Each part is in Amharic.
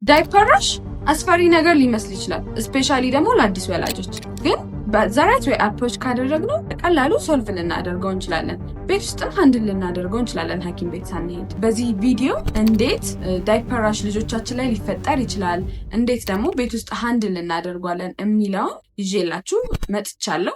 Diaper rash አስፈሪ ነገር ሊመስል ይችላል፣ especially ደግሞ ለአዲስ ወላጆች። ግን በ the right way approach ካደረግነው በቀላሉ solve ልናደርገው እንችላለን። ቤት ውስጥም handle ልናደርገው እንችላለን ሐኪም ቤት ሳንሄድ። በዚህ ቪዲዮ እንዴት diaper rash ልጆቻችን ላይ ሊፈጠር ይችላል፣ እንዴት ደግሞ ቤት ውስጥ handle እናደርጓለን የሚለውን ይዤላችሁ መጥቻለሁ።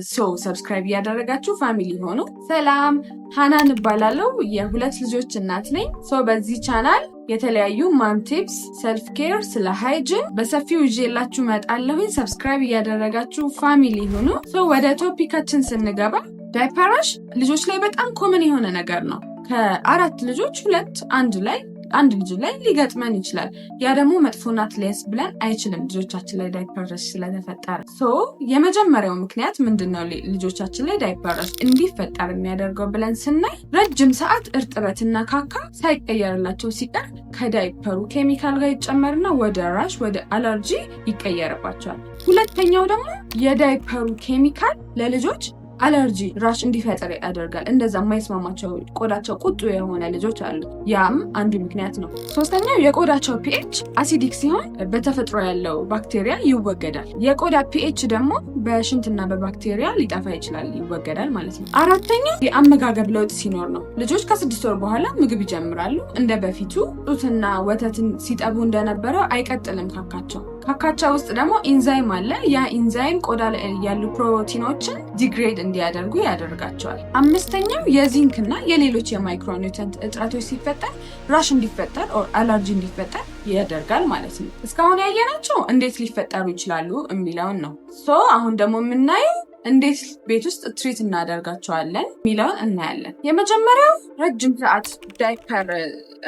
So subscribe እያደረጋችሁ family ሁኑ። ሰላም፣ ሃናን እባላለሁ። የሁለት ልጆች እናት ነኝ። So በዚህ ቻናል የተለያዩ mom tips፣ self care፣ ስለ hygiene በሰፊው ይዤላችሁ እመጣለሁኝ። Subscribe እያደረጋችሁ family ሁኑ። So ወደ topic ኣችን ስንገባ diaper rash ልጆች ላይ በጣም common የሆነ ነገር ነው። ከአራት ልጆች ሁለት አንድ ላይ አንድ ልጅ ላይ ሊገጥመን ይችላል። ያ ደግሞ መጥፎ ናት ሊያስብለን አይችልም ልጆቻችን ላይ diaper rash ስለተፈጠረ። So የመጀመሪያው ምክንያት ምንድን ነው ልጆቻችን ላይ diaper rash እንዲፈጠር የሚያደርገው ብለን ስናይ ረጅም ሰዓት እርጥበትና ካካ ሳይቀየርላቸው ሲቀር ከዳይፐሩ ኬሚካል ጋር ይጨመርና ወደ rash፣ ወደ አለርጂ ይቀየርባቸዋል። ሁለተኛው ደግሞ የዳይፐሩ ኬሚካል ለልጆች allergy rash እንዲፈጠር ያደርጋል። እንደዛ የማይስማማቸው ቆዳቸው ቁጡ የሆነ ልጆች አሉ። ያም አንዱ ምክንያት ነው። ሶስተኛው የቆዳቸው pH acidic ሲሆን በተፈጥሮ ያለው ባክቴሪያ ይወገዳል። የቆዳ pH ደግሞ በሽንትና በባክቴሪያ ሊጠፋ ይችላል፣ ይወገዳል ማለት ነው። አራተኛው የአመጋገብ ለውጥ ሲኖር ነው። ልጆች ከ6 ወር በኋላ ምግብ ይጀምራሉ። እንደ በፊቱ ጡትና ወተትን ሲጠቡ እንደነበረው አይቀጥልም ካካቸው። ካካቸው ውስጥ ደግሞ ኢንዛይም አለ። ያ ኢንዛይም ቆዳ ላይ ያሉ ፕሮቲኖችን degrade እንዲያደርጉ ያደርጋቸዋል። አምስተኛው የዚንክ እና የሌሎች የ micronutrient እጥረቶች ሲፈጠር rash እንዲፈጠር or allergy እንዲፈጠር ያደርጋል ማለት ነው። እስካሁን ያየናቸው እንዴት ሊፈጠሩ ይችላሉ የሚለውን ነው። So አሁን ደግሞ የምናየው እንዴት ቤት ውስጥ treat እናደርጋቸዋለን የሚለውን እናያለን። የመጀመሪያው ረጅም ሰዓት ዳይፐር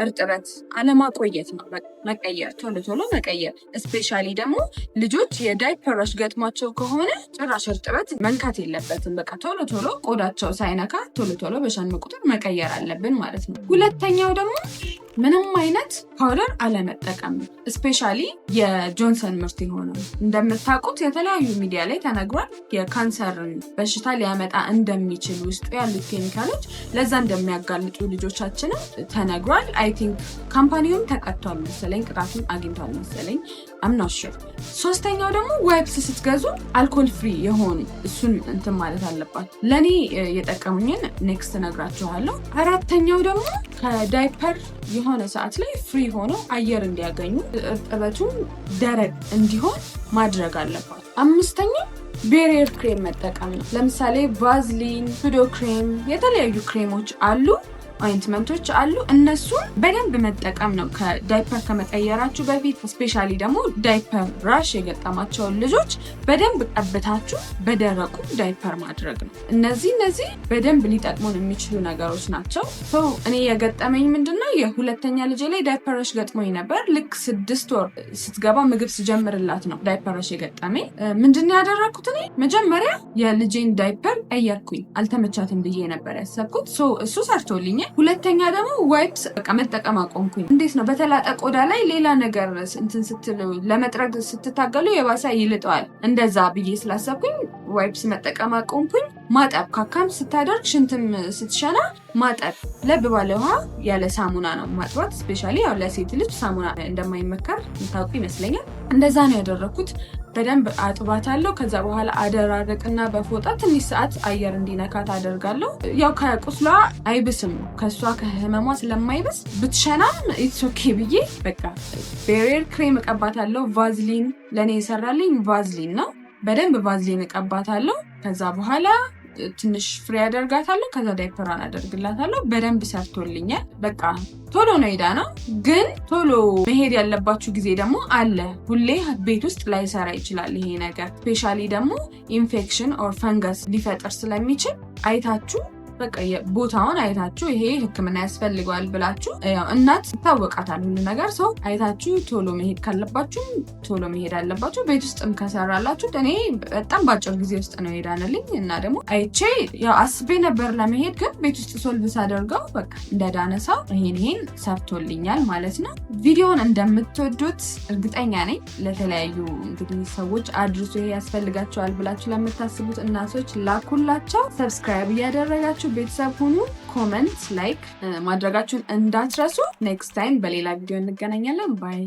እርጥበት አለማቆየት ነው። መቀየር፣ ቶሎ ቶሎ መቀየር። Especially ደግሞ ልጆች የ diaper rash ገጥሟቸው ከሆነ ጭራሽ እርጥበት መንካት የለበትም። በቃ ቶሎ ቶሎ ቆዳቸው ሳይነካ ቶሎ ቶሎ በሸኑ ቁጥር መቀየር አለብን ማለት ነው። ሁለተኛው ደግሞ ምንም አይነት powder አለመጠቀም፣ especially የጆንሰን ምርት የሆነው። እንደምታውቁት የተለያዩ ሚዲያ ላይ ተነግሯል። የካንሰርን በሽታ ሊያመጣ እንደሚችል፣ ውስጡ ያሉት ኬሚካሎች ለዛ እንደሚያጋልጡ ልጆቻችንም ተነግሯል። I think company ውም ተቀጥቷል መሰለኝ፣ ቅጣቱን አግኝቷል መሰለኝ። I'm not sure። ሶስተኛው ደግሞ wipes ስትገዙ alcohol free የሆኑ እሱን እንትን ማለት አለባችሁ። ለእኔ የጠቀሙኝን next እነግራችኋለሁ። አራተኛው ደግሞ ከዳይፐር የሆነ ሰዓት ላይ free ሆኖ አየር እንዲያገኙ፣ እርጥበቱም ደረቅ እንዲሆን ማድረግ አለባችሁ። አምስተኛው barrier cream መጠቀም ነው። ለምሳሌ ቫዝሊን፣ Sudocrem፣ የተለያዩ ክሬሞች አሉ፣ ointment ኦች አሉ። እነሱን በደንብ መጠቀም ነው ከዳይፐር ከመቀየራችሁ በፊት። Especially ደግሞ diaper rash የገጠማቸውን ልጆች በደንብ ቀብታችሁ በደረቁ ዳይፐር ማድረግ ነው። እነዚህ በደንብ ሊጠቅሙን የሚችሉ ነገሮች ናቸው። እኔ የገጠመኝ ምንድነው፣ የሁለተኛ ልጄ ላይ diaper rash ገጥሞኝ ነበር። ልክ 6 ወር ስትገባ ምግብ ስጀምርላት ነው diaper rash የገጠመኝ። ምንድነው ያደረግኩት? እኔ መጀመሪያ የልጄን ዳይፐር ቀየርኩኝ። አልተመቻትም ብዬ ነበር ያሰብኩት። እሱ ሰርቶልኛል። ሁለተኛ ደግሞ wipes በቃ መጠቀም አቆምኩኝ። እንዴት ነው፣ በተላጠ ቆዳ ላይ ሌላ ነገር እንትን ስትሉ፣ ለመጥረግ ስትታገሉ የባሰ ይልጠዋል። እንደዛ ብዬ ስላሰብኩኝ wipes መጠቀም አቆምኩኝ። ማጠብ፣ ካካም ስታደርግ ሽንትም ስትሸና ማጠብ፣ ለብ ባለ ውሃ ያለ ሳሙና ነው ማጥባት። Especially ያው ለሴት ልጅ ሳሙና እንደማይመከር የምታውቁ ይመስለኛል። እንደዛ ነው ያደረግኩት። በደንብ አጥባታለሁ። ከዛ በኋላ አደራርቅና በፎጣ ትንሽ ሰዓት አየር እንዲነካት አደርጋለሁ። ያው ከቁስሏ አይብስም፣ ከእሷ ከህመሟ ስለማይብስ ብትሸናም it's okay ብዬ በቃ barrier cream እቀባታለሁ። ቫዝሊን፣ ለእኔ የሰራልኝ ቫዝሊን ነው። በደንብ ቫዝሊን እቀባታለሁ። ከዛ በኋላ ትንሽ free አደርጋታለሁ። ከዛ ዳይፐሯን አደርግላታለሁ። በደንብ ሰርቶልኛል። በቃ ቶሎ ነው የዳነው። ግን ቶሎ መሄድ ያለባችሁ ጊዜ ደግሞ አለ። ሁሌ ቤት ውስጥ ላይሰራ ይችላል ይሄ ነገር። Especially ደግሞ infection or fungus ሊፈጥር ስለሚችል አይታችሁ፣ በቃ ቦታውን አይታችሁ ይሄ ሕክምና ያስፈልገዋል ብላችሁ፣ ያው እናት ይታወቃታል ሁሉ ነገር፣ so አይታችሁ ቶሎ መሄድ ካለባችሁ ቶሎ መሄድ አለባችሁ። ቤት ውስጥም ከሰራላችሁ እኔ በጣም በአጭር ጊዜ ውስጥ ነው የዳነልኝ እና ደግሞ አይቼ ያው አስቤ ነበር ለመሄድ፣ ግን ቤት ውስጥ solve ሳደርገው በቃ እንደዳነ ሰው ይሄን ይሄን ሰርቶልኛል ማለት ነው። ቪዲዮውን እንደምትወዱት እርግጠኛ ነኝ። ለተለያዩ እንግዲህ ሰዎች አድርሱ። ይሄ ያስፈልጋቸዋል ብላችሁ ለምታስቡት እናቶች ላኩላቸው። Subscribe እያደረጋችሁ ቤተሰብ ሁኑ። Comment፣ like ማድረጋችሁን እንዳትረሱ። Next time በሌላ ቪዲዮ እንገናኛለን። Bye.